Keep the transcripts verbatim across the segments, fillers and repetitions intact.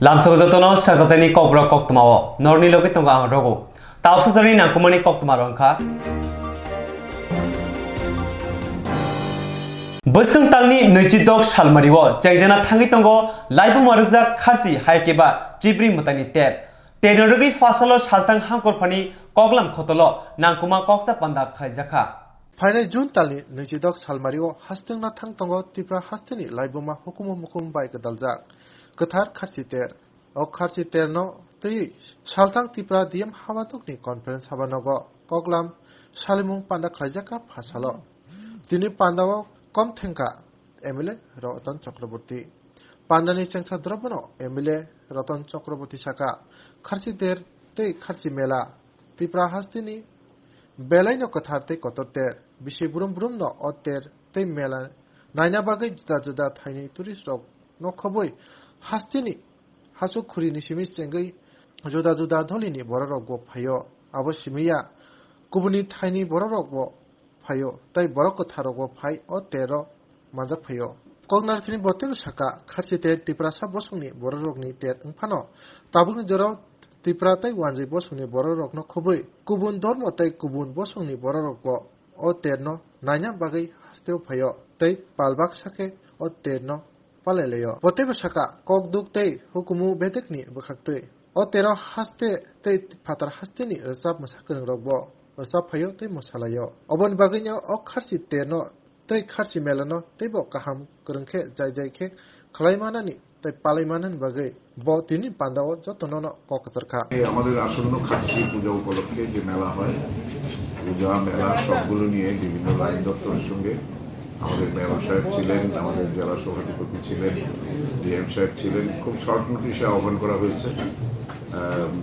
Lamsogo jotono sajatani kokborok koktwmao norni logi tongo ang Rogo. Tausajani nangkukmani koktwma rok wngkha. Bwskang talni nwichidok salmario chaijana thangwi tongo laibuma rwkjak kharchi hai khe ba chibri mwtaini ter. Terno rwgwi phasalo salthang hangkorphani koklam khotolo nangkukma koksa panda khlaijakha. Phainai June talni nwichidok salmario hastengna thang tongo Tripura hasteni laibuma hukumu mukumu bai gwdaljak kwthar kharchi ter. O kharchi terno twi salthang Tripura D M Habatukni conference habanogo koklam salimung panda khlaijakha phasalo. Tini pandao kom thengkha M L A Ratan Chakraborty. Pandani chengsa drobono M L A Ratan Chakraborty saka, kharchi ter tei kharchi mela Tripura hasteni belaino kwthar tei kotor ter, bisi brum brumno o ter tei mela naina bagwi juda juda thaini tourist rok no khobwi hasteni hasuk khuri ni simi chengwi juda juda doli ni borok rok bo phaio. Abo simi ya kubuni thaini borok rok bo phaio tei borok kwthar rok bo phai o ter o manjak phaio. Koknarthini bo teibo saka, kharchi ter Tiprasa bosongni borok rokni ter wngphano tabukni jorao Tripura tei wanjwi bosongni borok rokno khobwi kubun dormo tei kubun bosongni borok rok bo o terno naina bagwi hasteo phaio tei pal baksa khe o terno palailaio. Bo teibo saka, kokduk tei hukumu bedekni bwkhaktwi. O tero haste tei phatar hasteni rwchap mwsa kwrwngrok bo rwchap phaio tei mwsalaio. Oboni bagwino o kharchi terno tei kharchi melano teibo kaham kwrwng khe jai jai khe khlai manani tei palai manani bagwi bo tini pandao jotono no kok kwchar kha. এই আমাদের আসন্ন খার্চি পূজা উপলক্ষে যে মেলা হয়, পূজা মেলা সবগুলো নিয়ে বিভিন্ন লাইন দপ্তরের সঙ্গে আমাদের মেয়র সাহেব ছিলেন, আমাদের জেলা সভাধিপতি ছিলেন, ডিএম সাহেব ছিলেন, খুব শর্ট নোটিশে আহ্বান করা হয়েছে, আম,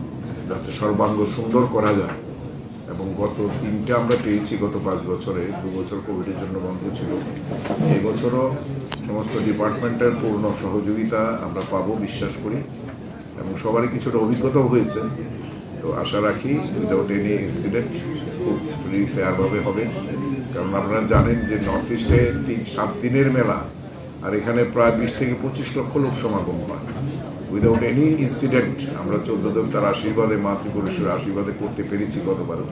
যাতে সর্বাঙ্গ সুন্দর করা যায়। এবং গত তিনটা আমরা পেয়েছি গত পাঁচ বছরে, দু বছর কোভিডের জন্য বন্ধ ছিল। এই বছরও সমস্ত ডিপার্টমেন্টের পূর্ণ সহযোগিতা আমরা পাবো বিশ্বাস করি, এবং সবারই কিছুটা অভিজ্ঞতাও হয়েছে। তো আশা রাখি উইদাউট এনি ইনসিডেন্ট খুব ফ্রি ফেয়ারভাবে হবে, কারণ আপনারা জানেন যে নর্থ ইস্টে তিন সাত দিনের মেলা, আর এখানে প্রায় বিশ থেকে পঁচিশ লক্ষ লোক সমাগম হয়। উইদাউট এনি ইনসিডেন্ট আমরা চোদ্দ দেবতার আশীর্বাদে, মা ত্রিপুরেশ্বরীর আশীর্বাদে করতে পেরেছি গতবারও,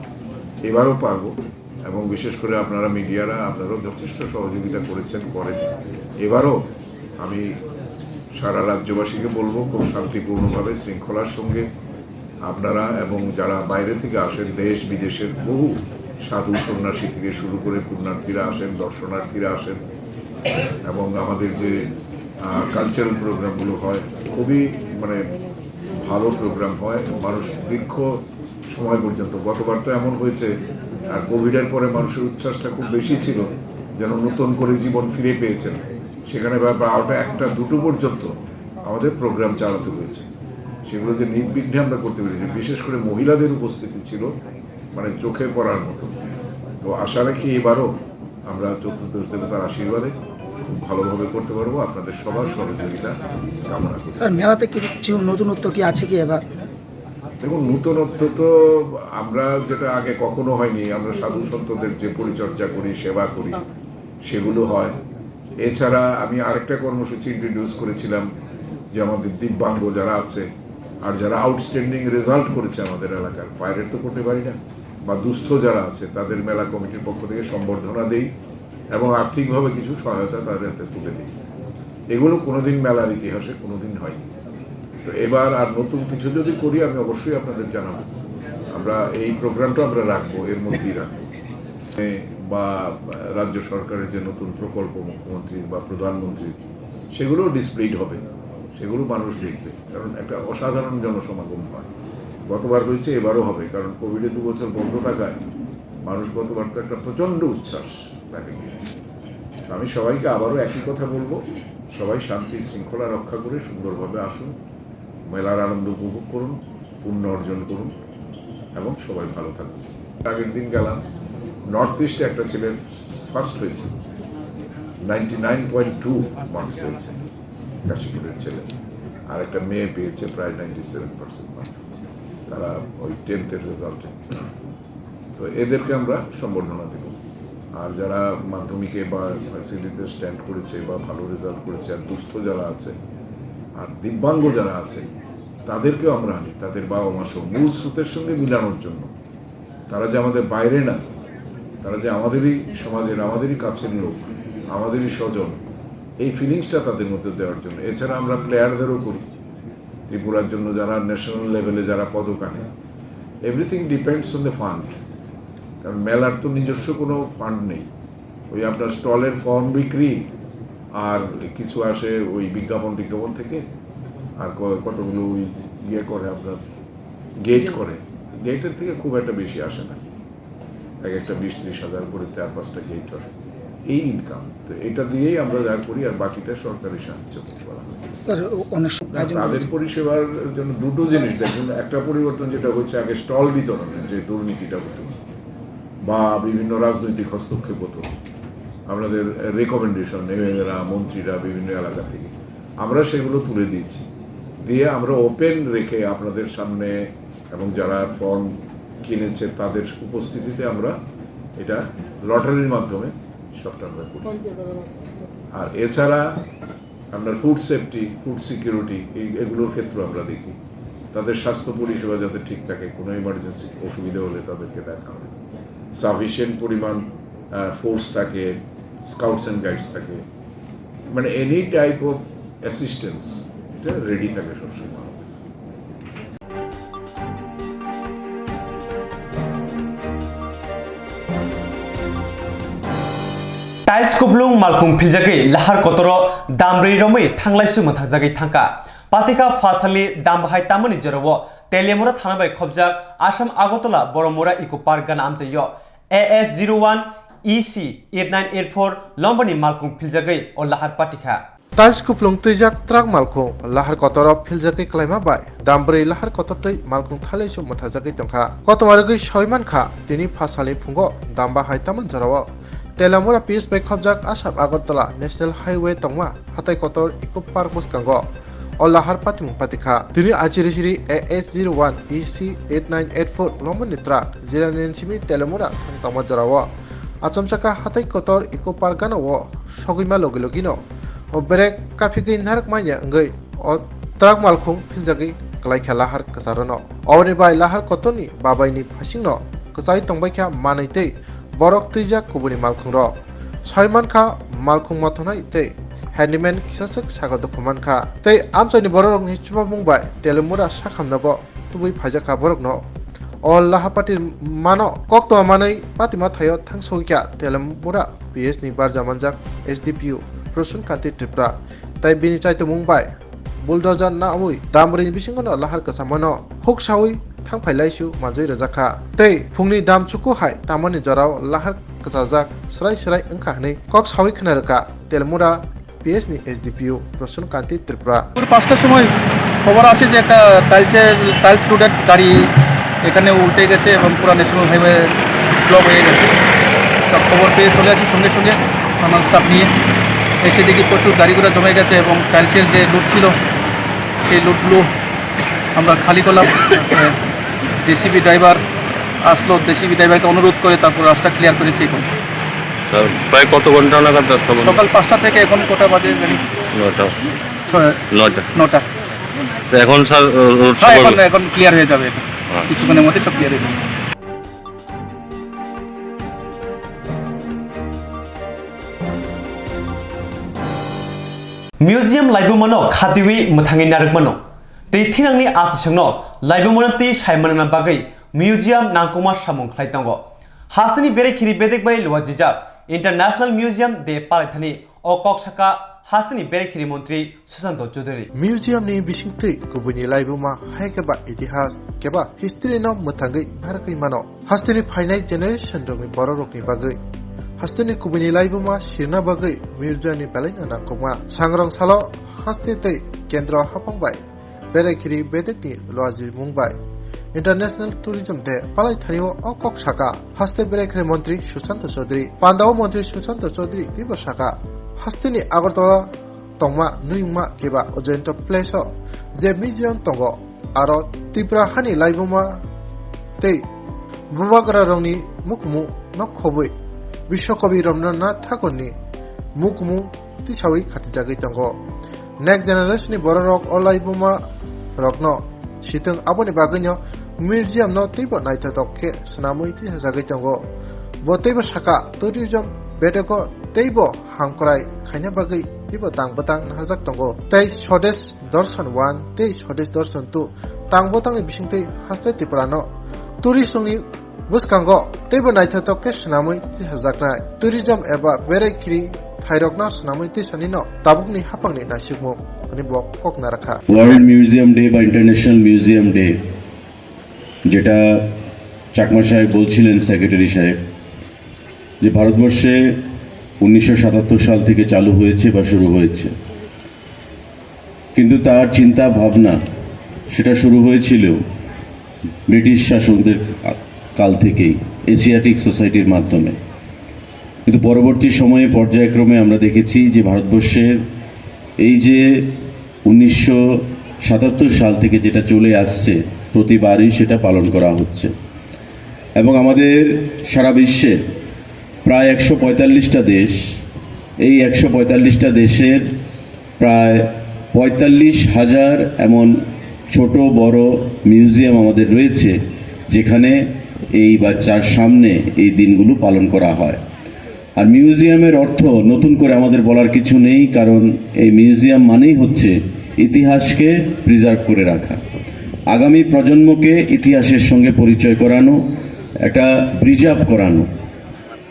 এবারও পারবো। এবং বিশেষ করে আপনারা মিডিয়ারা, আপনারাও যথেষ্ট সহযোগিতা করেছেন, করেন। এবারও আমি সারা রাজ্যবাসীকে বলবো, খুব শান্তিপূর্ণভাবে শৃঙ্খলার সঙ্গে আপনারা এবং যারা বাইরে থেকে আসেন, দেশ বিদেশের বহু সাধু সন্ন্যাসী থেকে শুরু করে পুণ্যার্থীরা আসেন, দর্শনার্থীরা আসেন, এবং আমাদের যে কালচারাল প্রোগ্রামগুলো হয়, খুবই মানে ভালো প্রোগ্রাম হয়। মানুষ দীর্ঘ সময় পর্যন্ত, গতবার তো এমন হয়েছে, আর কোভিডের পরে মানুষের উচ্ছ্বাসটা খুব বেশি ছিল, যেন নতুন করে জীবন ফিরে পেয়েছেন। সেখানে প্রায় বারোটা, একটা, দুটো পর্যন্ত আমাদের প্রোগ্রাম চালাতে হয়েছে। সেগুলো যে নির্বিঘ্নে আমরা করতে পেরেছি, বিশেষ করে মহিলাদের উপস্থিতি ছিল মানে চোখে পড়ার মতো। তো আশা রাখি এবারও আমরা চতুর্দশ দেবতার আশীর্বাদে খুব ভালোভাবে করতে পারবো। আপনাদের সবার সহযোগিতা কামনা করি। স্যার, মেলাতে কিছু নতুনত্ব কি আছে কি এবার? দেখুন, নূতনত্ব তো আমরা যেটা আগে কখনো হয়নি, আমরা সাধু সন্তদের যে পরিচর্যা করি, সেবা করি, সেগুলো হয়। এছাড়া আমি আরেকটা কর্মসূচি ইন্ট্রোডিউস করেছিলাম যে আমাদের দিব্যাঙ্গ যারা আছে আর যারা আউটস্ট্যান্ডিং রেজাল্ট করেছে আমাদের এলাকার, পাইরেট তো করতে পারি না, বা দুস্থ যারা আছে তাদের মেলা কমিটির পক্ষ থেকে সম্বর্ধনা দেই এবং আর্থিকভাবে কিছু সহায়তা তাদের হাতে তুলে দিই। এগুলো কোনোদিন মেলার ইতিহাসে কোনোদিন হয়নি। তো এবার আর নতুন কিছু যদি করি, আমি অবশ্যই আপনাদের জানাবো। আমরা এই প্রোগ্রামটা আমরা রাখবো, এর মধ্যেই রাখবো। বা রাজ্য সরকারের যে নতুন প্রকল্প মুখ্যমন্ত্রীর বা প্রধানমন্ত্রীর, সেগুলোও ডিসপ্লেড হবে, সেগুলো মানুষ দেখবে, কারণ একটা অসাধারণ জনসমাগম হয়। গতবার হয়েছে, এবারও হবে, কারণ কোভিডে দু বছর বন্ধ থাকায় মানুষ গতবার তো একটা প্রচণ্ড উচ্ছ্বাস দেখা গিয়েছে। তো আমি সবাইকে আবারও একই কথা বলবো, সবাই শান্তি শৃঙ্খলা রক্ষা করে সুন্দরভাবে আসুন, মেলার আনন্দ উপভোগ করুন, পুণ্য অর্জন করুন এবং সবাই ভালো থাকুন। আগের দিন গেলাম, নর্থ ইস্টে একটা ছেলে ফার্স্ট হয়েছে, ninety nine point two marks পেয়েছে কাশীপুরের ছেলে, আর একটা মেয়ে পেয়েছে প্রায় নাইনটি সেভেন পার্সেন্ট মার্কস। তারা ওই টেন্থের রেজাল্টে। তো এদেরকে আমরা সম্বর্ধনা দেব। আর যারা মাধ্যমিকে বা ভার্সিটিতে স্ট্যান্ড করেছে বা ভালো রেজাল্ট করেছে আর দুস্থ যারা আছে, আর দিব্যাঙ্গ যারা আছে, তাদেরকেও আমরা আনি, তাদের বাবা মা সহ মূল স্রোতের সঙ্গে মিলানোর জন্য। তারা যে আমাদের বাইরে না, তারা যে আমাদেরই সমাজের, আমাদেরই কাছের লোক, আমাদেরই স্বজন, এই ফিলিংসটা তাদের মধ্যে দেওয়ার জন্য। এছাড়া আমরা প্লেয়ারদেরও করি, ত্রিপুরার জন্য যারা ন্যাশনাল লেভেলে যারা পদক আনে, everything depends on the fund। কারণ মেলার তো নিজস্ব কোনো ফান্ড নেই, ওই আপনার স্টলের ফর্ম বিক্রি আর কিছু আসে ওই বিজ্ঞাপন টিজ্ঞাপন থেকে, আর ক-, কতগুলো ওই ইয়ে করে আপনার গেট করে, গেটের থেকে খুব একটা বেশি আসে না, এক একটা বিশ ত্রিশ হাজার করে চার পাঁচটা গেট হয় এই ইনকাম। তো এটা দিয়েই আমরা যা করি, আর বাকিটা সরকারি সাহায্য করা হয়। স্যার, অনেক সময় না, তাদের পরিষেবার জন্য দুটো জিনিস দেখুন, একটা পরিবর্তন যেটা হয়েছে, আগে স্টল বিতরণের যে দুর্নীতিটা হতো বা বিভিন্ন রাজনৈতিক হস্তক্ষেপ হতো, আপনাদের রেকমেন্ডেশন, এমএলএরা, মন্ত্রীরা বিভিন্ন এলাকা থেকে, আমরা সেগুলো তুলে দিয়েছি। দিয়ে আমরা ওপেন রেখে আপনাদের সামনে এবং যারা ফর্ম কিনেছে তাদের উপস্থিতিতে আমরা এটা লটারির মাধ্যমে সবটা আমরা করি। আর এছাড়া আপনার ফুড সেফটি, ফুড সিকিউরিটি, এই, এগুলোর ক্ষেত্রে আমরা দেখি তাদের স্বাস্থ্য পরিষেবা যাতে ঠিক থাকে, কোনো ইমার্জেন্সি অসুবিধা হলে তাদেরকে দেখা হয়, সাফিসিয়েন্ট পরিমাণ ফোর্স থাকে, স্কাউটস অ্যান্ড গাইডস থাকে, মানে এনি টাইপ অফ অ্যাসিস্ট্যান্স এটা রেডি থাকে সবসময়। Tiles kuplung malkhung philjagwi lahar kotoro damrwi romwi thanglaisu mwthangjagwi thangkha. Patikha phasalni dam bahai tamani jorao Teliamura thana bai khobjak Assam Agartala Boromura Eco Park gana amchaio A S zero one E C eight nine eight four lombani malkhung philjagwi o lahar patikha. Tiles kuplung twijak truck malkhung lahar kotoro philjagwi kwlaima bai dam bwrwi lahar kotor twi malkhung thalaisu mwthajagwi tongkha. Kotorma rwgwi sawi mankha, tini phasalni phungo dam bahai tamani jorao Teliamura P S bai khobjak Assam Agartala National Highway tongma hatai kotor Eco Park bwskango o lahar patimung patikha. Tini achirisiri A S zero one E C eight nine eight four lombani truck Jirani simi Teliamura thang tongma jorao achomsaka hatai kotor Eco Park gana o sogwima logi logino o berek kaphigwi narwk manya wngwi o truck malkhung philjagwi kwlaikha lahar kwcharono. Oboni bai lahar kotorni babaini phasingno kwchai tongbaikha manwi tei borok twijak kubuni malkhungrok. Sai mankha malkhung mothonai tei handyman kisaswk sago dukhu mankha. Tei amchaini bororokni chubamung bai Teliamura sakhamnogo tubui phaijakha borokno. O lahar pati mano koktwma manwi patima thaio thangsogwikha Teliamura P S ni barja manjak S D P O Prasun Kanti Tripura tei bini chaitomung bai bulldozer nawi damrwini bisingono lahar kwchamano huksawi thangphailaisu manjwi rwjakha. Tei phungni dam chuku hai tamani jorao lahar kwchajak swrai swrai wngkha hwnwi kok sawi khna rwkha Teliamura P S ni S D P O Prasun Kanti Tripura. দুপুর পাঁচটার সময় খবর আসে যে একটা টাইলসের, tiles loaded গাড়ি এখানে উল্টে গেছে এবং পুরো ন্যাশনাল হাইওয়ে ব্লক হয়ে গেছে। তো খবর পেয়ে চলে আসি সঙ্গে সঙ্গে থানার স্টাফ নিয়ে। এসে দেখি প্রচুর গাড়ি ঘোড়া জমে গেছে এবং টাইলসের যে লোড ছিল, সেই লোডগুলো আমরা খালি করলাম। জেসিবি ড্রাইভার আসলো, জেসিবি ড্রাইভারকে অনুরোধ করে তারপর রাস্তা ক্লিয়ার করেছি এখন। স্যার, প্রায় কত ঘন্টা নাগাদ রাস্তা বন্ধ? সকাল পাঁচটা থেকে এখন কটা বাজে জানি? নটা। ছয়। নটা। নটা। তো এখন স্যার, রোড হ্যাঁ, সবার এখন, এখন ক্লিয়ার হয়ে যাবে এখন। হ্যাঁ। কিছুক্ষণের মধ্যে সব ক্লিয়ার হয়ে যাবে। Museum laibumano khatiwi mwthangwi narwkmano. Tei thinangni achasongno laibumano tei saimanana bagwi museum nangkukma samung khlai tongo. Hasteni berekhiri bedek bai luajijak International Museum de palaithani o kok saka hasteni berekhiri montri Susanto Chowdhury. Museum ni bisingtwi kubuini laibuma hai khe ba itihas khe ba history no mwthangwi narwkwi mano. Hasteni phainai generation rokni borok rokni bagwi hasteni kubuini laibuma sirna bagwi museum ni belai no nangkukma. Sangrong salo haste tei kendro haphang bai berekhiri bedekni luajimung bai International Tourism Day palai thani o kok saka haste berekhiri montri Susanto Chowdhury. Pandao montri Susanto Chowdhury teibo saka hasteni Agartala tongma nuyungma keba o joyonto place o je museum tongo, aro Tripura hani laibuma tei bubagra rokni mukumu no khobwi Biswakobi Rabindranath Thakurni mukumu tisawi khatijagwi tongo. Next generation ni bororok o laibuma rokno sitwng, aboni bagwino museum no teibo naithothok khe swnamwi tisajagwi tongo. Bo teibo saka, tourism bedeko teibo hamkrai khaina bagwi teibo tang bwtang naharjak tongo. Tei Swadesh Darshan one tei Swadesh Darshan two tang bwtangni bisingtwi haste Tripura no tourist rokni bwskango teibo naithothok khe swnamwi tisajaknai tourism eba berai khiri thairokno swnamwi tisanino tabukni hapangni naisukmung hwnwi bo kok narakha. World Museum Day বা International Museum Day, যেটা চাকমা সাহেব বলছিলেন, সেক্রেটারি সাহেব, যে ভারতবর্ষে উনিশশো সাতাত্তর সাল থেকে চালু হয়েছে বা শুরু হয়েছে, কিন্তু তার চিন্তা ভাবনা সেটা শুরু হয়েছিল ব্রিটিশ শাসনদের কাল থেকেই, এশিয়াটিক সোসাইটির মাধ্যমে। কিন্তু পরবর্তী সময়ে পর্যায়ক্রমে আমরা দেখেছি যে ভারতবর্ষের এই যে উনিশশো সাতাত্তর সাল থেকে যেটা চলে আসছে, প্রতিবারই সেটা পালন করা হচ্ছে। এবং আমাদের সারা বিশ্বে প্রায় একশো পঁয়তাল্লিশটা দেশ, এই একশো পঁয়তাল্লিশটা দেশের প্রায় পঁয়তাল্লিশ হাজার এমন ছোট বড় মিউজিয়াম আমাদের রয়েছে, যেখানে এই বা যার সামনে এই দিনগুলো পালন করা হয়। আর মিউজিয়ামের অর্থ নতুন করে আমাদের বলার কিছু নেই, কারণ এই মিউজিয়াম মানেই হচ্ছে ইতিহাসকে প্রিজার্ভ করে রাখা, আগামী প্রজন্মকে ইতিহাসের সঙ্গে পরিচয় করানো, একটা প্রিজার্ভ করানো।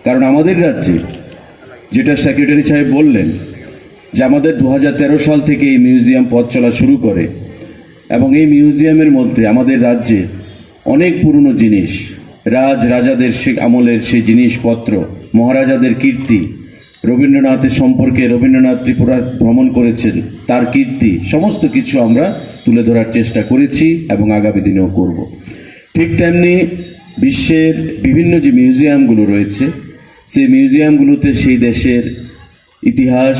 কারণ আমাদের রাজ্যে, যেটা সেক্রেটারি সাহেব বললেন, যে আমাদের দু হাজার তেরো সাল থেকে এই মিউজিয়াম পথ চলা শুরু করে এবং এই মিউজিয়ামের মধ্যে আমাদের রাজ্যে অনেক পুরনো জিনিস, রাজ রাজাদের সে আমলের সেই জিনিসপত্র, মহারাজাদের কীর্তি, রবীন্দ্রনাথের সম্পর্কে, রবীন্দ্রনাথ ত্রিপুরা ভ্রমণ করেছেন, তার কীর্তি, সমস্ত কিছু আমরা তুলে ধরার চেষ্টা করেছি এবং আগামী দিনেও করব। ঠিক তেমনি বিশ্বের বিভিন্ন যে মিউজিয়ামগুলো রয়েছে, সেই মিউজিয়ামগুলোতে সেই দেশের ইতিহাস,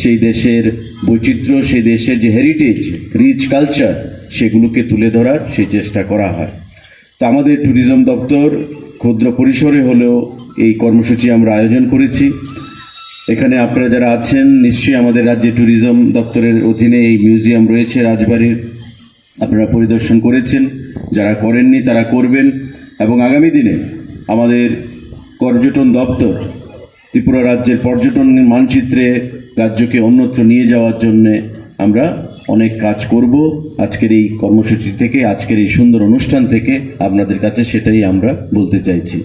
সেই দেশের বৈচিত্র্য, সেই দেশের যে হেরিটেজ, রিচ কালচার, সেগুলোকে তুলে ধরার সেই চেষ্টা করা হয়। তো আমাদের ট্যুরিজম দপ্তর ক্ষুদ্র পরিসরে হলেও এই কর্মসূচি আমরা আয়োজন করেছি। এখানে আপনারা যারা আছেন, নিশ্চয়ই আমাদের রাজ্যে ট্যুরিজম দপ্তরের অধীনে এই মিউজিয়াম রয়েছে রাজবাড়ির, আপনারা পরিদর্শন করেছেন, যারা করেননি তারা করবেন। এবং আগামী দিনে আমাদের পর্যটন দপ্তর ত্রিপুরা রাজ্যের পর্যটন মানচিত্রে রাজ্যকে অন্যত্র নিয়ে যাওয়ার জন্য আমরা অনেক কাজ করব। আজকের এই কর্মসূচি থেকে, আজকের এই সুন্দর অনুষ্ঠান থেকে আপনাদের কাছে সেটাই আমরা বলতে চাইছি।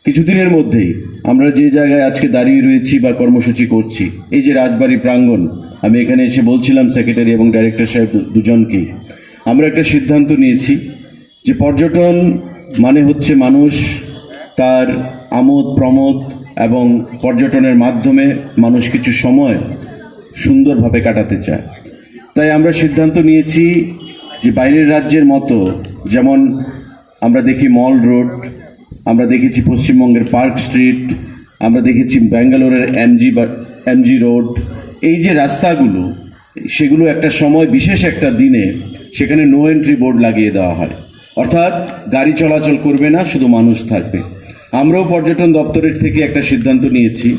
কিছুদিনের মধ্যেই আমরা যে জায়গায় আজকে দাঁড়িয়ে রয়েছি বা কর্মসূচি করছি, এই যে রাজবাড়ি প্রাঙ্গণ, আমি এখানে এসে বলছিলাম সেক্রেটারি এবং ডাইরেক্টর সাহেব দু-, দুজনকেই, আমরা একটা সিদ্ধান্ত নিয়েছি যে পর্যটন মানে হচ্ছে মানুষ তার আমোদ প্রমোদ এবং পর্যটনের মাধ্যমে মানুষ কিছু সময় সুন্দরভাবে কাটাতে চায়। তাই আমরা সিদ্ধান্ত নিয়েছি যে বাইরের রাজ্যের মতো, যেমন আমরা দেখি মল রোড, আমরা দেখেছি পশ্চিমবঙ্গের পার্ক স্ট্রিট, আমরা দেখেছি ব্যাঙ্গালোরের এমজি বা এমজি রোড, এই যে রাস্তাগুলো, সেগুলো একটা সময়, বিশেষ একটা দিনে সেখানে নো এন্ট্রি বোর্ড লাগিয়ে দেওয়া হয়, অর্থাৎ গাড়ি চলাচল করবে না, শুধু মানুষ থাকবে। আমরাও পর্যটন দপ্তরের থেকে একটা সিদ্ধান্ত নিয়েছি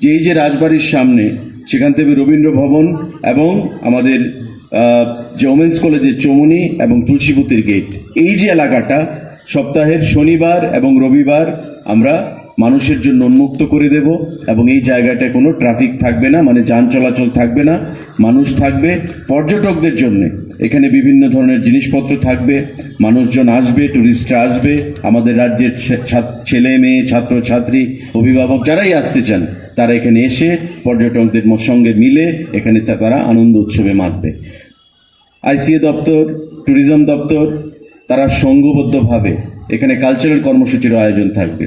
যে এই যে রাজবাড়ির সামনে, সেখান থেকে রবীন্দ্র ভবন এবং আমাদের, আহ, যে ওমেন্স কলেজের চৌমুহনী এবং তুলসীবতীর গেট, এই যে এলাকাটা সপ্তাহের শনিবার এবং রবিবার আমরা মানুষের জন্য উন্মুক্ত করে দেব এবং এই জায়গাটায় কোনো ট্রাফিক থাকবে না, মানে যান চলাচল থাকবে না, মানুষ থাকবে। পর্যটকদের জন্য এখানে বিভিন্ন ধরনের জিনিসপত্র থাকবে, মানুষজন আসবে, টুরিস্টরা আসবে, আমাদের রাজ্যের ছে-, ছাত-, ছেলে মেয়ে, ছাত্র ছাত্রী, অভিভাবক যারাই আসতে চান, তারা এখানে এসে পর্যটকদের ম-, সঙ্গে মিলে এখানে তা-, তারা আনন্দ উৎসবে মাতবে। আইসিএ দপ্তর, ট্যুরিজম দপ্তর, তারা সংঘবদ্ধভাবে এখানে কালচারাল কর্মসূচির আয়োজন থাকবে।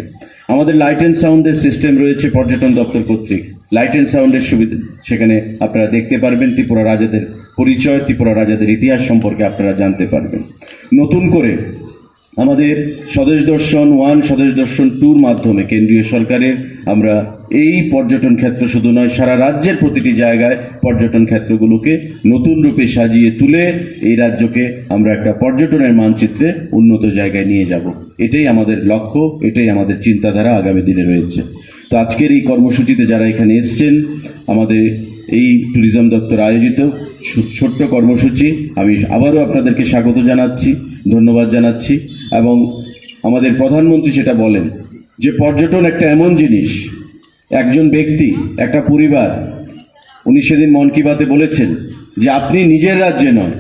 আমাদের লাইট অ্যান্ড সাউন্ডের সিস্টেম রয়েছে পর্যটন দপ্তর কর্তৃক, লাইট অ্যান্ড সাউন্ডের সুবিধা সেখানে আপনারা দেখতে পারবেন, ত্রিপুরা রাজাদের পরিচয়, ত্রিপুরা রাজাদের ইতিহাস সম্পর্কে আপনারা জানতে পারবেন। নতুন করে আমাদের স্বদেশ দর্শন ওয়ান, স্বদেশ দর্শন টুর মাধ্যমে কেন্দ্রীয় সরকারের আমরা এই পর্যটন ক্ষেত্র শুধু নয়, সারা রাজ্যের প্রতিটি জায়গায় পর্যটন ক্ষেত্রগুলোকে নতুন রূপে সাজিয়ে তুলে এই রাজ্যকে আমরা একটা পর্যটনের মানচিত্রে উন্নত জায়গায় নিয়ে যাব। এটাই আমাদের লক্ষ্য, এটাই আমাদের চিন্তাধারা আগামী দিনে রয়েছে। তো আজকের এই কর্মসূচিতে যারা এখানে এসছেন, আমাদের এই ট্যুরিজম দপ্তর আয়োজিত ছো-, ছোট্ট কর্মসূচি আমি আবারও আপনাদেরকে স্বাগত জানাচ্ছি, ধন্যবাদ জানাচ্ছি। এবং আমাদের প্রধানমন্ত্রী যেটা বলেন যে পর্যটন একটা এমন জিনিস, একজন ব্যক্তি, একটা পরিবার, উনি সেদিন মন কি বাতে বলেছেন যে আপনি নিজের রাজ্যে নয়,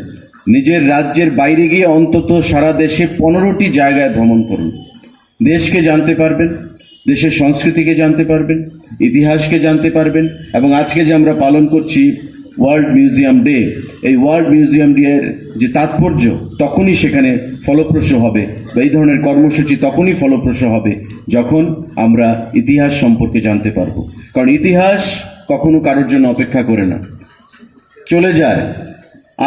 নিজের রাজ্যের বাইরে গিয়ে অন্তত সারা দেশে পনেরোটি জায়গায় ভ্রমণ করুন। দেশকে জানতে পারবেন, দেশের সংস্কৃতিকে জানতে পারবেন, ইতিহাসকে জানতে পারবেন। এবং আজকে যে আমরা পালন করছি ওয়ার্ল্ড মিউজিয়াম ডে, এই ওয়ার্ল্ড মিউজিয়াম ডে এর যে তাৎপর্য তখনই সেখানে ফলপ্রসূ হবে, বা এই ধরনের কর্মসূচি তখনই ফলপ্রসূ হবে যখন আমরা ইতিহাস সম্পর্কে জানতে পারবো। কারণ ইতিহাস কখনো কারোর জন্য অপেক্ষা করে না, চলে যায়।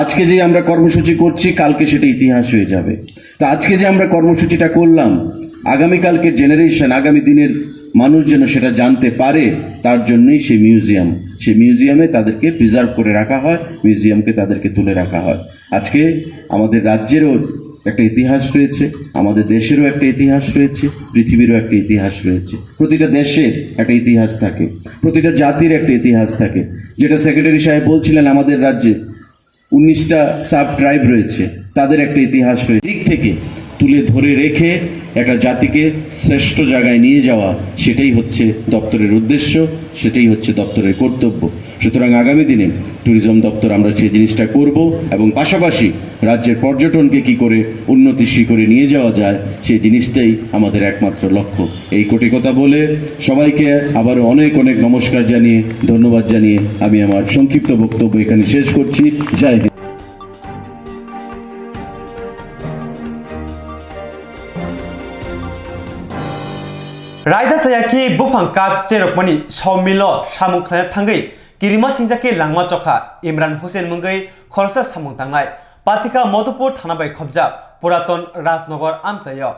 আজকে যে আমরা কর্মসূচি করছি, কালকে সেটা ইতিহাস হয়ে যাবে। তো আজকে যে আমরা কর্মসূচিটা করলাম, আগামীকালকের জেনারেশন, আগামী দিনের মানুষ যেন সেটা জানতে পারে, তার জন্যই সেই মিউজিয়াম। সেই মিউজিয়ামে তাদেরকে প্রিজার্ভ করে রাখা হয়, মিউজিয়ামকে তাদেরকে তুলে রাখা হয়। আজকে আমাদের রাজ্যেরও একটা ইতিহাস রয়েছে, আমাদের দেশেরও একটা ইতিহাস রয়েছে, পৃথিবীরও একটা ইতিহাস রয়েছে। প্রতিটা দেশের একটা ইতিহাস থাকে, প্রতিটা জাতির একটা ইতিহাস থাকে। যেটা সেক্রেটারি সাহেব বলছিলেন, আমাদের রাজ্যে উনিশটা সাব ট্রাইব রয়েছে, তাদের একটা ইতিহাস রয়েছে। দিক থেকে তুলে ধরে রেখে একটা জাতিকে শ্রেষ্ঠ জায়গায় নিয়ে যাওয়া, সেটাই হচ্ছে দপ্তরের উদ্দেশ্য, সেটাই হচ্ছে দপ্তরের কর্তব্য। সুতরাং আগামী দিনে ট্যুরিজম দপ্তর আমরা সেই জিনিসটা করব এবং পাশাপাশি রাজ্যের পর্যটনকে কি করে উন্নতির শিখরে নিয়ে যাওয়া যায়, সেই জিনিসটাই আমাদের একমাত্র লক্ষ্য। এই কটি কথা বলে সবাইকে আবারও অনেক অনেক নমস্কার জানিয়ে, ধন্যবাদ জানিয়ে আমি আমার সংক্ষিপ্ত বক্তব্য এখানে শেষ করছি। জয় Hind. Raida chaya khe buphang kap cherokmani somilo samung khlaina thangwi kirima singsa khe langma chokha Imran Hussain mungwi khoroksa samung tangnai. Patika Madhupur thana bai khobjak Puraton Rajnagar amchaio.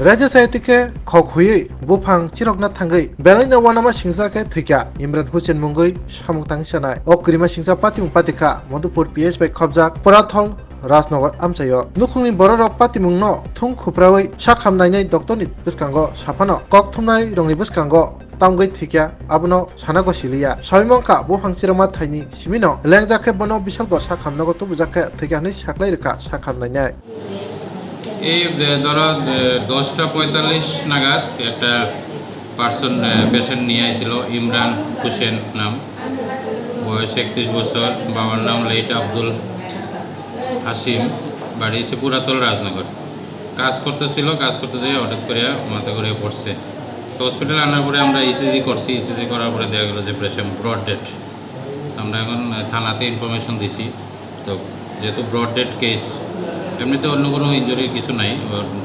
Raida chaya tike khok huywi buphang chirokna thangwi belaino wanama singsa khe thwikha Imran Hussain mungwi samung tangwi sanai. O kirima singsa patimung patikha Madhupur P S bai khobjak Purathol Rajnagar amchaio. Nukhungni bororok patimungno thung khuprawi sakham nainai doktorni bwskango saphano kok thumnairokni bwskango tamgwi thwikha, abono sana go siliya. Sawi mankha buphang chirokma thaini simino lengjak khe bono bisalgo sakham nogo tubujak khe thwikha hwnwi saklai rwkha sakham nainai. এই, এ, ধরো, এ, দশটা পঁয়তাল্লিশ নাগাদ একটা পার্সন, এ, পেশেন্ট নিয়ে আইছিল, ইমরান হোসেন নাম, বয়স একত্রিশ বছর, বাবার নাম লেট আব্দুল হাসিম, বাড়ি হচ্ছে পুরাতল রাজনগর। কাজ করতেছিল, কাজ করতে যেয়ে হঠাৎ করে মাথা ঘুরে পড়ছে। তো হসপিটালে আনার পরে আমরা ইসিজি করছি, ইসিজি করার পরে দেখা গেল যে পেশেন্ট ব্রড ডেড। আমরা এখন, আহ, থানাতে ইনফরমেশন দিছি। তো যেহেতু ব্রড ডেড কেস, এমনিতে অন্য কোনো ইনজুরির কিছু নাই,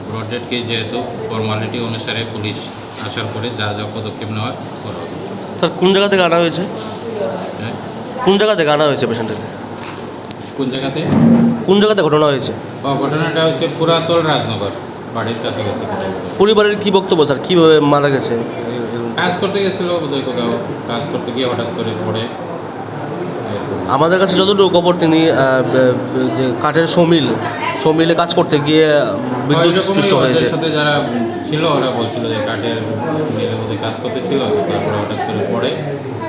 ব্রড ডেড কেস যেহেতু, ফর্মালিটি অনুসারে পুলিশ আসার পরে যা যা পদক্ষেপ নেওয়ার করা হবে। স্যার, কোন জায়গা থেকে আনা হয়েছে? হ্যাঁ? কোন জায়গা থেকে আনা হয়েছে পেশেন্টটাকে? কোন জায়গাতে? কোন জায়গাতে ঘটনা হয়েছে? ও, ঘটনাটা হচ্ছে পুরাতল রাজনগর। বাড়ির কাছাকাছি কোথাও। পরিবারের কি বক্তব্য স্যার, কিভাবে মারা গেছে? কাজ করতে গেছিল বোধহয় কোথাও, কাজ করতে গিয়ে হঠাৎ করে পড়ে। আমাদের কাছে যতটুকু খবর তিনি, আহ, ব-, ব-, যে কাঠের সমিল, সমিলে কাজ করতে গিয়ে বিদ্যুৎ হ্যাঁ, এরকমই স্পৃষ্ট ওদের হয়েছে। সাথে যারা ছিল ওরা বলছিল যে কাঠের মিলে বোধহয় কাজ করতে ছিল, তারপরে হঠাৎ করে পড়ে,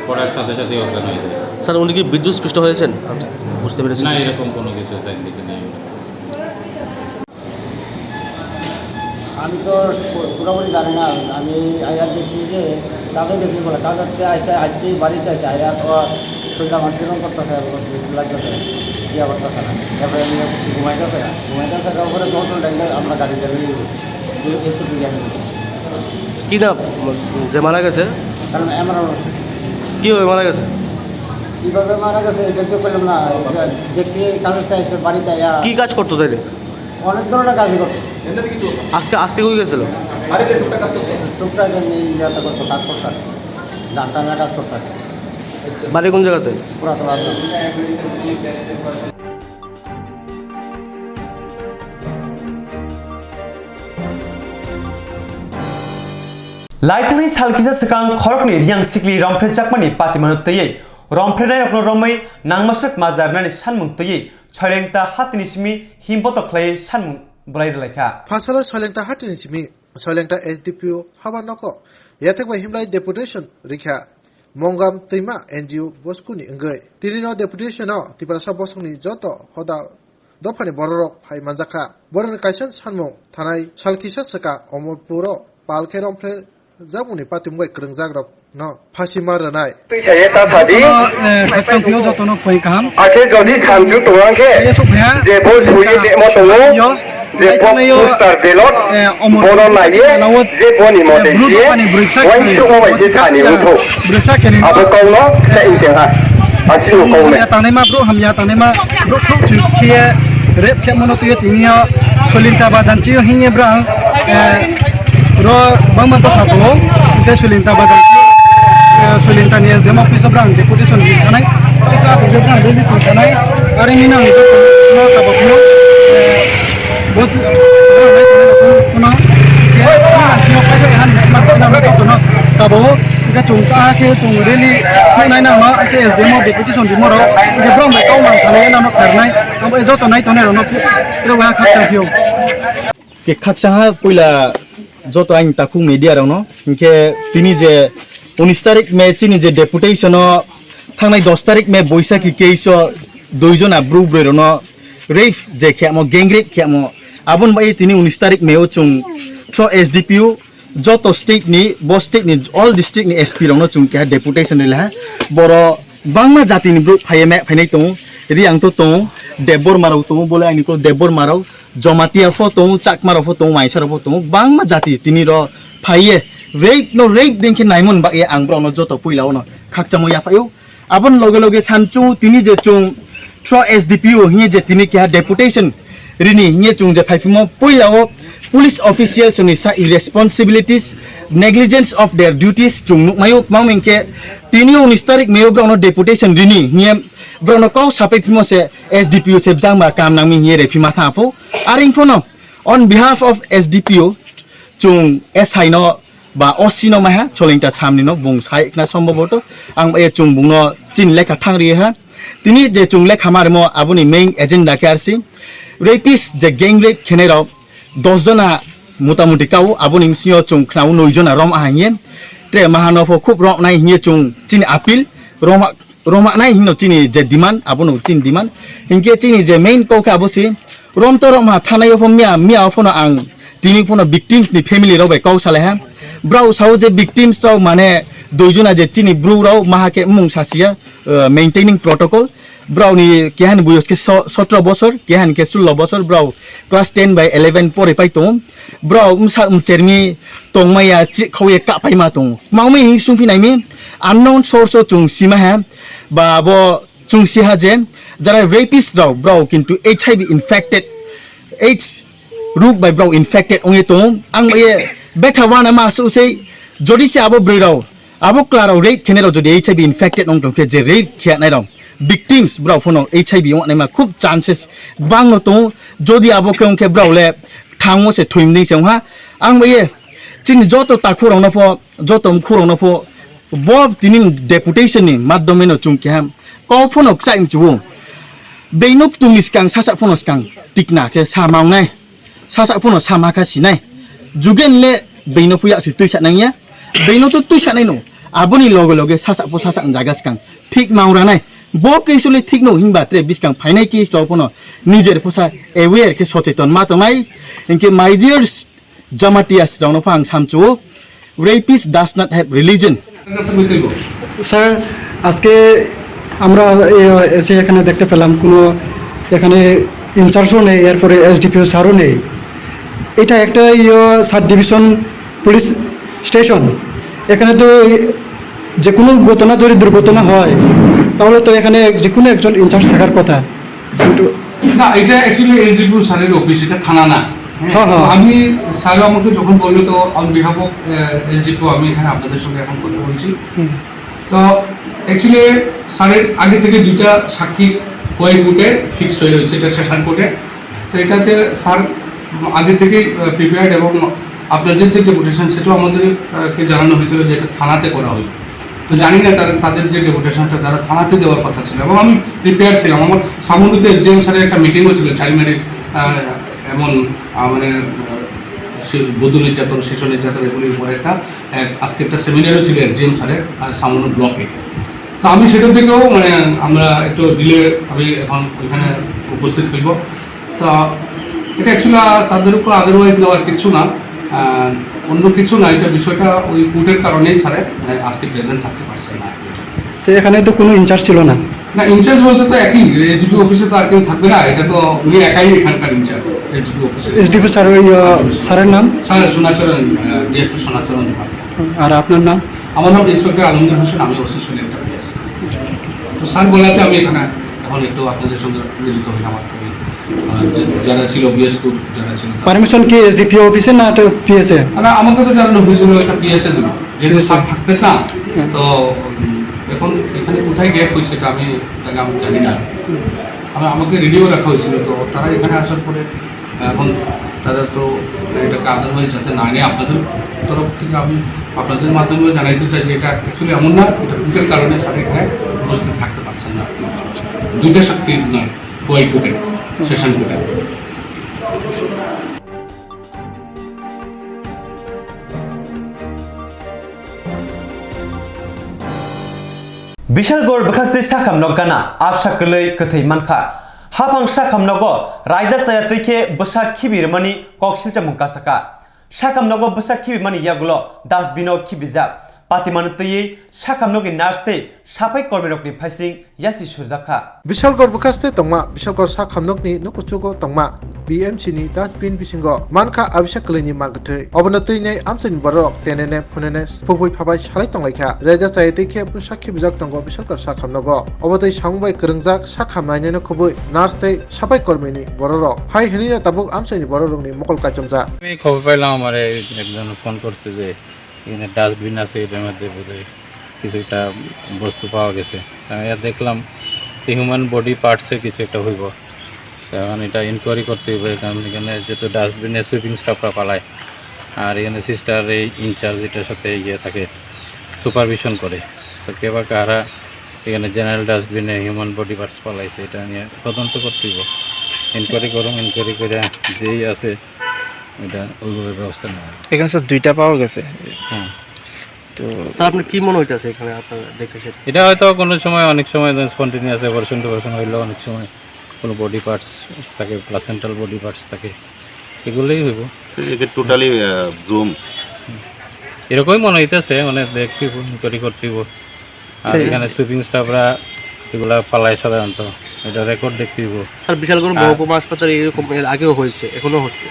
পড়ার সাথে সাথেই অজ্ঞান হয়ে যায়। স্যার, উনি কি বিদ্যুৎ স্পৃষ্ট হয়েছেন? আচ্ছা, বুঝতে পেরেছি। না, এরকম কোনো কিছু সাইন দিকে নেই। আমি তো পু-, পুরোপুরি জানি না। আমি আইয়ার দেখছি যে কাজে গেছি বলে, কাজ করতে আইসে, আজকে বাড়িতে আইসে, আইয়ার তো শরীরটা আমার কিরকম করতেছে, লাগতেছে, ইয়া করতেছে না। তারপরে আমি ঘুমাইতেছে না, ঘুমাইতেছে, তারপরে যখন ডাইলে আমরা গাড়ি চালিয়ে গেছি, একটু বিরিয়ানি। কি নাম যে মারা গেছে? কারণ আমার কিভাবে মারা গেছে? কিভাবে মারা গেছে এটা তো বললাম না, দেখছি কাজ করতে আইসে, বাড়িতে আইয়া। কি কাজ করতো তাইলে? অনেক ধরনের কাজই করতো। আজকে, আজকে কই গেছিল? বাড়িতে টুকটাক কাজ করতো। টুকটাক এমনি ইয়াতে করতো, কাজ করতো আর কি। ধান টানার কাজ করতো আর কি। বাড়ি কোন জায়গাতে? পুরাতন রাজধানী। Laithani sal kisa swkang khoroknwi Riyang sikli romphrejakmani patimano twiwi romphrenairokno romwi nangmaswk majarnani sanmung twiwi Soilengta hatini simi himbotok khlaiwi sanmung bwlai rwlaikha. Phasalo Soilengta hatini simi Soilengta S D P O haba nogo yathek bai himlai deputation rikha. Mongam Twima N G O boskuni wngwi. Tinino deputation-o Tiprasa bosongni joto hoda dophani bororok phai manjakha. Borokni kaisa sanmung thanai sal kisa swkang Omorpuro pal khe romphle jakmungni patimung bai kwrwngjakrokno phasima rwnai. Twi saye ta sadi. Jotono, eh, khakchang phiyok jotono khoi kaham. Akhe jodi sanju tongo khe, Yes, ok, ha. Je bo suye Tha. Demo tongo, Yo. Je Tha, bo yo. Poster belot, Eh, Omor bono naiye, Lawot. Je boni Eh, mote Bru siye, Dopani Bripsa wai Khe. sumo bai je sani Bripsa utho. Bripsa Khe ni Abo no. kauno, sa Eh, inseng ha. Asino kauno. Hamya tangnai ma bro, hamya tangnai ma bro, khuk chuk khiye, rep khe mono tuye tiniyo, solinta bajan chiyo hinye brang, eh, Ro bangma to kha tongo, tei Sulinta bazar, eh, Sulinta ni S D M office o brang deputation ri thanai, kaisa atoke brang rally twi thanai, ari nini ang joto no tabok no, eh, bo si-, phano, phano, phano, phano, phano, phano, phano, phano, tabo, hingke chwng kaha khe chwng rally khlai nang ma, hingke S D M o deputation rimo rok, hingke brang bai kok mang sanai nang no kharnai, abo joto nai tongnai rok no, rok ha khakchang phio. Ke khaksa ha puila joto ang takhuk media rokno, hinkhe tini je unis tarik May chini je deputation o thangnai dos tarik May Boisakhi case o dui jona bru bwrwi rokno rape je khemo, gang rape khemo, aboni bai tini unis tarik May o chwng thro S D P O joto state ni, bo state ni all district ni S P rokno chwng keha deputation rwlaha. Boro bangma jati ni bru phaiye me phainai tongo, Riyang to tongo, Debbarma rok tongo, bole ani kol Debbarma rok, Jamatia pho tongo, Chakma rok pho tongo, Maisa rok pho tongo, bangma jati tini ro phaiye, rape no rape dengkhe naimon bagye ang borok no joto puila ono khakchangmo yaphaio. Aboni loge loge sanchung tini je chwng thro S D P O hinye je tini keha deputation rini hinye chwng je phaiphimo puila o police officials ni sa responsibilities, negligence of their duties chwng nukmaio, kwbangma hinkhe tini unis tarik May o borok no deputation rini hinye borok no kok sapai phimo se S D P O se bwjang ba kam nangmi hinye re phima tha pho. Are wngphono on behalf of S D P O chwng S I no ba O C no maiha Cholingta Samni no bung sai khna somboboto ang bai chwng bungno chini lekha thang ri ha. Tini je chwng lekha marimo aboni main agenda khe arsi rapist je gang rape khenai rok dos jona motamuti kau, aboni bisingo chwng khnao noi jona rom aha hiye. Tre mahano pho khub rom nai hiye chwng chini appeal rom Roma nai hino chini je demand, abono chini demand. Hinkhe chini je main kok khe abo si, rom to rom ha thanai o pho miya, miya o phono ang tini phono victims ni family rok bai kok salai ha. Brao sao je victims rok mane dui jona je chini bru rok maha khe mung sasia, uh, maintaining protocol. Brao ni keha ni buyos khe so-, sotro bosor, keha ni khe sullo bosor, brao class ten bai eleven pori pai tongo. Brao msa mchermi tongmaya, chik khauye kapaima tongo. Mangmi hing sungphi naimi, unknown source o chwng sima ha, ba bo chwng si ha je, jara rapist rok, brao kintu H I V infected, AIDS ruk bai brao infected ongwi tongo. Ang ye betha wana ma su sei, jodi se abo bwrwi rok, abo kwla rok rape khenai rok jodi H I V infected ong tong khe, je rape khe nai rok, victims brao phono H I V ong nai ma khub chances bang no tongo. Jodi abo khe ong khe brao le thango se thwimding se ong ha. Ang ye chini joto takhuk rok no pho, joto mkhuk rok no pho, bo tini deputation ni madhyome no chwng keha kok phono kchai mchuo. Beinok tungni skang sasak phono skang tikna khe sa mawngnai, sasak phono sa makha sinai. Jugen le beino phuya si tuisa nangya, beino to tuisa nai no. Aboni loge loge sasak pho sasak jaga skang thik maung ranai. Bo case le thik no himba tre biskang phainai case rok phono nijer phosa aware khe socheton ma tongnai. Hinkhe my dear Jamatias rokno pho ang samchuo, rapist does not have religion. Sir, আজকে আমরা এ, এসে এখানে দেখতে পেলাম কোনো এখানে ইনচার্জও নেই, এরপরে এসডিপিও স্যারও নেই। এটা একটা ইয়ে সাব ডিভিশন পুলিশ স্টেশন, এখানে তো যে কোনো ঘটনা যদি দুর্ঘটনা হয়, তাহলে তো এখানে যে কোনো একজন ইনচার্জ থাকার কথা। কিন্তু না, এটা অ্যাকচুয়ালি এসডিপিও স্যারের অফিস, এটা থানা না। হ্যাঁ, হ্যাঁ, তো হ্যাঁ। আমি, স্যার আমাকে যখন বললো, তো অন বিহাফ অফ এসডিপিও আমি এখানে আপনাদের সঙ্গে এখন কথা বলছি। হুম। তো অ্যাকচুয়ালি স্যারের আগে থেকে দুইটা সাক্ষী কয়েক কোর্টে ফিক্সড হয়ে রয়েছে, এটা সেশন কোর্টে। তো এটাতে স্যার আগে থেকেই প্রিপেয়ার্ড এবং আপনাদের যে ডেপুটেশন, সেটাও আমাদেরকে জানানো হয়েছিল যে এটা থানাতে করা হবে। তো জানি না তারা, তাদের যে ডেপুটেশনটা তারা থানাতে দেওয়ার কথা ছিল, এবং আমি প্রিপেয়ার ছিলাম। আমার সামন্দিত এসডিএম স্যারের একটা মিটিংও ছিল চাইল্ড ম্যারেজ, এমন আহ, মানে আহ, সে-, বধূ নির্যাতন, শিশু নির্যাতন এগুলির উপরে একটা, এক, আজকে একটা সেমিনারও ছিল এসডিএম স্যারের, আহ, সামান্য ব্লকে। তো আমি সেটা থেকেও, মানে, আমরা একটু ডিলে, আমি এখন ওইখানে উপস্থিত হইব। তো এটা অ্যাকচুয়ালি তাদের উপর আদারওয়াইজ নেওয়ার কিছু না, আহ, অন্য কিছু না, এটা বিষয়টা ওই কোর্টের কারণেই স্যারে, মানে, আজকে প্রেজেন্ট থাকতে পারছেন না। তো এখানে তো কোনো ইনচার্জ ছিল না? না, ইনচার্জ বলতে তো একই, এসডিপি অফিসে তো আর কেউ থাকবে না, এটা তো উনি একাই এখানকার ইনচার্জ, এসডিপি অফিসে। এসডিপি স্যার, ওই, আহ, স্যারের নাম? স্যার সোনাচরণ, আহ, ডিএসপি সোনাচরণ জমাতিয়া। আর আপনার নাম? আমার নাম ইন্সপেক্টর আলমগীর হোসেন, আমি ওসি সুলেন্টা পিএস। তো স্যার বলাতে আমি এখানে এখন একটু আপনাদের সঙ্গে মিলিত হইলাম আর কি। আহ, যে-, যারা ছিল বিএস গ্রুপ, যারা ছিল তারা। পারমিশন কি এসডিপিও অফিসে না তো পিএসএ? না, আমাকে তো জানানো হয়েছিল এটা পিএসএ দিল, যেহেতু পিএসএ। স্যার থাকতেন না। হুম। তো, উম, এখন এখানে কোথায় গ্যাপ হয়েছে এটা আমি, তাহলে আমি জানি না। হুম। আমা-, আমাকে রেডিও রাখা হয়েছিল, তো তারা এখানে আসার পরে এখন তারা তো এটাকে আদারওয়াইজ যাতে না নিয়ে আপনাদের তরফ থেকে আমি আপনাদের মাধ্যমে জানাইতে চাই যে এটা অ্যাকচুয়ালি এমন না, এটা ভুলের কারণে স্যার এখানে উপস্থিত থাকতে পারছেন না। দুইটা সাক্ষী নয়, কয়েক কোর্টে, সেশন কোর্টে। Bishalgarh bwkhaksti sakham nok gana absa kwlwi kwthwi mankha. Haphang sakham nogo raida chaya twi khe bwsa khibi rwmani kok silchakmung kasakha. Sakham nogo bwsa khibimani yagulo dustbin o khibijak. Patimano twiwi sakham nokni nurse tei saphai kormirokni phaising yasi surjak kha. Bishalgarh bwkhaste tongma, Bishalgarh sak hamnokni nukuchugo tongma B M C ni dustbin bisingo mankha abisa kwlwini mankwthwi. Obono twinai amchaini bororok tenene phunene phubui phabai salai tonglaikha. Reda chayatwi khe bwsa khibijak tongo Bishalgarh sak hamnogo. Obo twi samung bai kwrwngjak sak hamnaineno khubui nurse tei saphai kormini bororok. Hai hwnwino tabuk amchaini bororokni mokol kaichomjak. আমি খবর পাইলাম, আমারে একজন ফোন করছে যে এখানে ডাস্টবিন আছে, এটার মধ্যে বোধহয় কিছু একটা বস্তু পাওয়া গেছে। আমি আর দেখলাম যে হিউম্যান বডি পার্টসের কিছু একটা হইব। এখন এটা ইনকোয়ারি করতে হইব, কারণ এখানে যেহেতু ডাস্টবিনে সুইপিং স্টাফরা পালায়, আর এখানে সিস্টার এই ইনচার্জ এটার সাথে ইয়ে থাকে, সুপারভিশন করে। তো কে বা কারা এখানে জেনারেল ডাস্টবিনে হিউম্যান বডি পার্টস পালাইছে, এটা নিয়ে তদন্ত করতে হইব। ইনকোয়ারি করুন, ইনকোয়ারি করে যেই আছে এটা ওইভাবে ব্যবস্থা নেওয়া হবে। এখানে স্যার দুইটা পাওয়া গেছে। হ্যাঁ। তো স্যার, আপনার কি মনে হইতাছে এখানে আপনারা দেখে সেটা? এটা হয়তো কোনো সময়, অনেক সময় স্পন্টেনিয়াস অ্যাবরশন ট্যাবরশন হইলেও অনেক সময় কোনো বডি পার্টস থাকে, প্লাসেন্টাল বডি পার্টস থাকে, এগুলোই হইব। স্যার, এটা টোটালি, আহ, ব্রুম? এরকমই মনে হইতেছে, মানে দেখতে হইব, ইনকোয়ারি করতে হইব। আর ঠিক আছে। এখানে সুইপিং স্টাফরা এগুলা পালায় সাধারণত, এটা রেকর্ড দেখতে হইব। স্যার, বিশালগড় আর মহকুমা হাসপাতালে এরকম এর আগেও হয়েছে, এখনো হচ্ছে,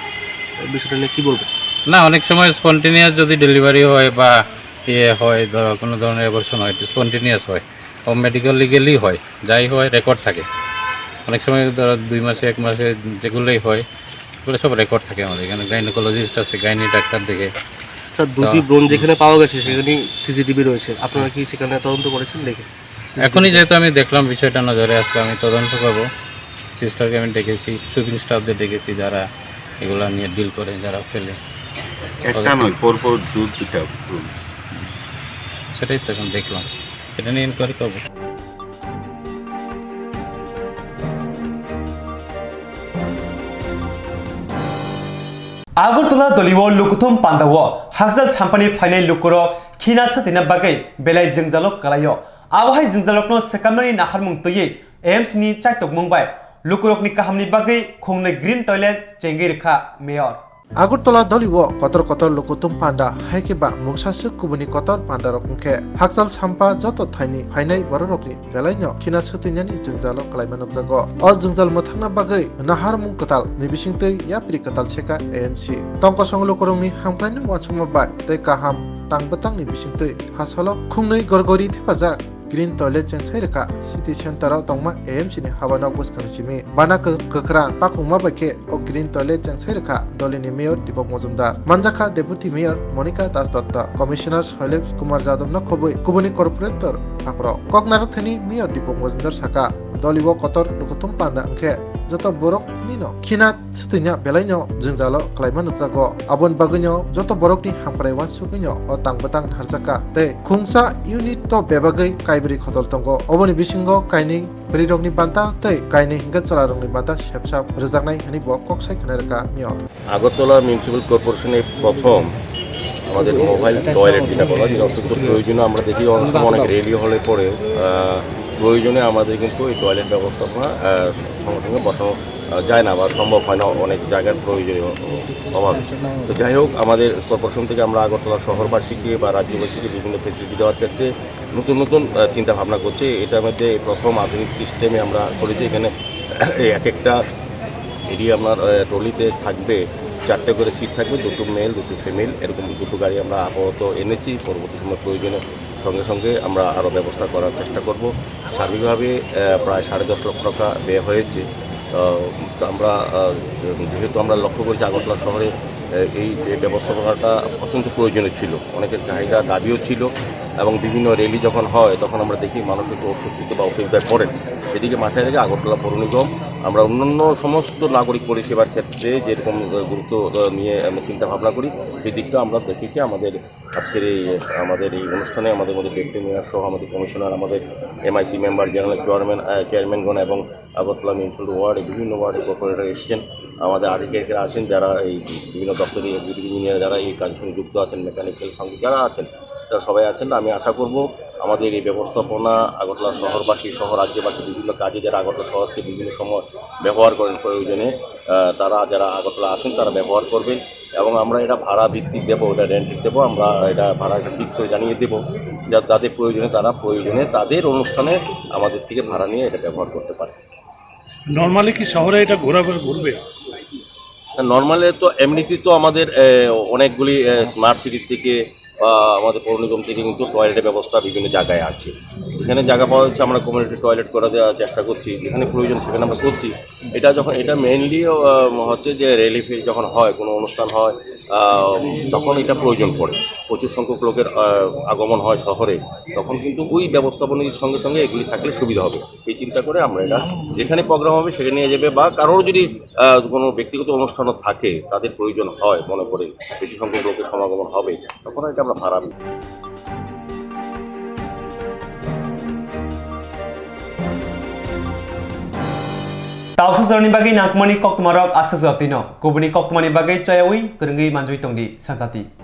এই বিষয়টা নিয়ে কি বলবেন? না, অনেক সময় স্পন্টেনিয়াস যদি ডেলিভারি হয় বা ইয়ে হয়, ধরো কোনো ধরনের অ্যাবরশন হয়, স্পন্টেনিয়াস হয়, ও মেডিকেল লিগেলি হয়, যাই হয় রেকর্ড থাকে। অনেক সময় ধরো দুই মাসে, এক মাসে যেগুলোই হয়, এগুলো সব রেকর্ড থাকে আমাদের এখানে। গাইনোকোলজিস্ট আছে, গাইনি ডাক্তার দেখে। স্যার, দুটি তো ব্রুম যেখানে পাওয়া গেছে সেখানে সিসিটিভি রয়েছে, আপনারা কি সেখানে তদন্ত করেছেন দেখে? এখনই যেহেতু আমি দেখলাম বিষয়টা নজরে আসলে আমি তদন্ত করব। সিস্টারকে আমি ডেকেছি, সুইপিং স্টাফদের ডেকেছি, যারা এগুলা নিয়ে ডিল করে, যারা ফেলে। একটা নয়, পরপর দু দুটা ব্রুম। সেটাই তো এখন দেখলাম, এটা নিয়ে ইনকোয়ারি করবো। Agartala dolio lukuthum pandao hakjal sampani phainai lukurok khina satina bagwi belai jwngjalo kwlaio. Abo hai jwngjalrokno swkamnani naharmung twiwi A M C ni chaitokmung bai lukurokni kahamni bagwi khungnwi green toilet chengwi rwkha mayor. Agartala dolio kotor kotor lukuthum panda, hai khe ba mungsa swk kubuni kotor pandarok wngkhe hakjal sampa joto thaini phainai bororokni belaino khina swtwinani jwngjalo kwlaima nukjago. O jwngjal mwthangna bagwi naharmung kwtal ni bisingtwi yapri kwtal seka A M C. Tongkosong lukurokni hamkraino uansukma bai tei kaham tang bwtangni bisingtwi hasalo khungnwi gorgori thepajak green toilet chengsai rwkha city center o tongma A M C ni habanok bwskang simi. Bana kw-, kwkhrang pakungma bai khe o green toilet chengsai rwkha dolini mayor Deepak Majumdar. Manjakha deputy mayor Monika Das Datta, commissioner Shailesh Kumar Jadhav no khobwi kubuni corporator phakrok. Kok narwk thani mayor Deepak Majumdar saka, dolio kotor lukuthum panda wngkhe joto boroknino khina swtwina belaino jwngjalo kwlaima nukjago. Aboni bagwino joto borokni hamkrai uansugwino o tang bwtang narwkha tei khungsa unit o bebagwi kaibrwi khotol tongo. Oboni bisingo kainwi bwrwirokni banta tei kainwi hwnkhe chwlarokni banta sepsap rwjaknai hwnwi bo kok sai khwnarwkha Mayor. Agartala municipal কর্পোরেশনে প্রথম আমাদের mobile toilet যেটা বলা, যেটা অত্যন্ত প্রয়োজনীয়। আমরা দেখি অনেক সময় অনেক র্যালি হলে পরে, আহ, প্রয়োজনে আমাদের কিন্তু এই টয়লেট ব্যবস্থাপনা, আহ, সঙ্গে সঙ্গে বসানো, আহ, যায় না বা সম্ভব হয় না অনেক জায়গার প্রয়োজনীয় অভাবে। তো যাই হোক, আমাদের কর্পোরেশন থেকে আমরা আগরতলা শহরবাসীকে বা রাজ্যবাসীকে বিভিন্ন ফেসিলিটি দেওয়ার ক্ষেত্রে নতুন নতুন, আহ, চিন্তা ভাবনা করছি। এটার মধ্যে প্রথম আধুনিক সিস্টেমে আমরা করেছি। এখানে এই এক একটা এরিয়া আপনার, আহ, ট্রলিতে থাকবে, চারটে করে সিট থাকবে, দুটো মেল, দুটো ফিমেল, এরকম দুটো গাড়ি আমরা আপাতত এনেছি। পরবর্তী সময় প্রয়োজনে সঙ্গে সঙ্গে আমরা আরও ব্যবস্থা করার চেষ্টা করব। সার্বিকভাবে, আহ, প্রায় সাড়ে দশ লক্ষ টাকা ব্যয় হয়েছে। আহ, তো আমরা, আহ, যেহেতু আমরা লক্ষ্য করেছি আগরতলা শহরে, আহ, এই যে ব্যবস্থাপনাটা অত্যন্ত প্রয়োজনীয় ছিল, অনেকের চাহিদা দাবিও ছিল, এবং বিভিন্ন র্যালি যখন হয় তখন আমরা দেখি মানুষ একটু অস্বস্তিতে বা অসুবিধায় পড়েন। এদিকে মাথায় রেখে আগরতলা পৌর নিগম আমরা অন্যান্য সমস্ত নাগরিক পরিষেবার ক্ষেত্রে যেরকম, আহ, গুরুত্ব, আহ, নিয়ে আমরা চিন্তা ভাবনা করি, সেই দিকটা আমরা দেখেছি। আমাদের আজকের এই, আমাদের এই অনুষ্ঠানে আমাদের মধ্যে ডেপুটি মেয়র সহ আমাদের কমিশনার, আমাদের এমআইসি মেম্বার, জেনারেল চেয়ারম্যান, আহ, চেয়ারম্যানগণ এবং আগরতলা মিউনিসিপ্যাল ওয়ার্ডে বিভিন্ন ওয়ার্ডে কর্পোরেটর এসেছেন, আমাদের আধিকারিকরা আছেন, যারা এই বিভিন্ন দপ্তরে এক্সিকিউটিভ ইঞ্জিনিয়ার, যারা এই কাজের সঙ্গে যুক্ত আছেন, মেকানিক্যাল সঙ্গে যারা আছেন, তারা সবাই আছেন। আমি আশা করব আমাদের এই ব্যবস্থাপনা আগরতলা শহরবাসী সহ রাজ্যবাসী বিভিন্ন কাজে যারা আগরতলা শহরকে বিভিন্ন সময় ব্যবহার করেন প্রয়োজনে, আহ, তারা যারা আগরতলা আসেন তারা ব্যবহার করবেন। এবং আমরা এটা ভাড়া ভিত্তিক দেবো, এটা রেন্ট দেবো, আমরা এটা ভাড়া একটা ফিক্স করে জানিয়ে দেবো, যা-, যাদের প্রয়োজনে তারা প্রয়োজনে তাদের অনুষ্ঠানে আমাদের থেকে ভাড়া নিয়ে এটা ব্যবহার করতে পারে। নর্মালি কি শহরে এটা ঘোরাফেরা ঘুরবে? নর্মালে তো এমনিতেই তো আমাদের, এ, অনেকগুলি, এ, স্মার্ট সিটি থেকে বা আমাদের পৌর নিগম থেকে কিন্তু টয়লেটের ব্যবস্থা বিভিন্ন জায়গায় আছে। যেখানে জায়গা পাওয়া যাচ্ছে আমরা কমিউনিটি টয়লেট করে দেওয়ার চেষ্টা করছি, যেখানে প্রয়োজন সেখানে আমরা করছি। এটা যখন, এটা মেইনলি, আহ, হচ্ছে যে রিলিফে যখন হয়, কোনো অনুষ্ঠান হয়, আহ, তখন এটা প্রয়োজন পড়ে, প্রচুর সংখ্যক লোকের, আহ, আগমন হয় শহরে, তখন কিন্তু ওই ব্যবস্থাপনার সঙ্গে সঙ্গে এগুলি থাকলে সুবিধা হবে। এই চিন্তা করে আমরা এটা যেখানে প্রোগ্রাম হবে সেখানে নিয়ে যাবে, বা কারোর যদি, আহ, কোনো ব্যক্তিগত অনুষ্ঠানও থাকে, তাদের প্রয়োজন হয়, মনে করে বেশি সংখ্যক লোকের সমাগমন হবে, তখন এটা আমরা ভাড়া Tausa jorni bagwi nangkukmani koktwmarok aswk jotino, kubuni koktwmani bagwi chayawi kwrwngwi manjwi tongdi, sajati.